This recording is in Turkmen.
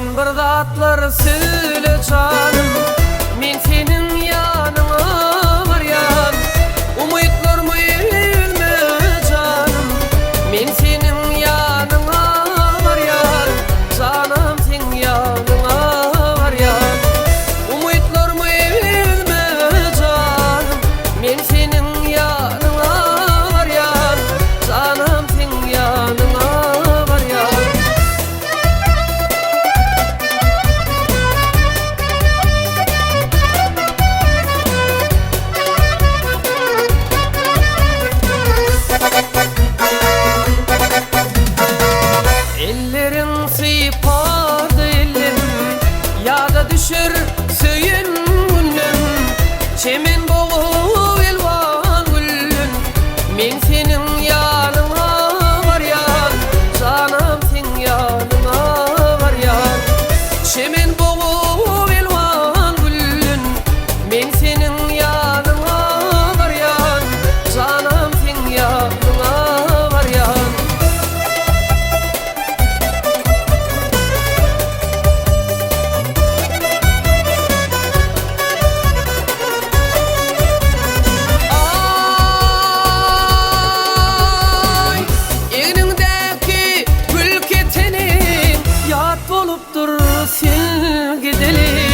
Sen bir zatlar söýle janym Men seniň ýanyňa barýan Umytlarymy üzme janym Men seniň ýanyňa barýan Janam seň ýanyňa barýan Umytlarymy üzme janym Men seniň ýanyňa barýan Janam seň ýanyňa barýan. Elleriň sypady ellerim, Ýada düşer söýen günlem. Çemen bogup elwan güllen, Men seniň ýanyňa barýan, Janam seň ýanyňa barýan. Çemen bogup elwan güllen, Men seniň ýanyňa barýan, Janam seň ýanyňa barýan. Aý, egniňdäki gül keteni Ýat bolupdyr sen gideli.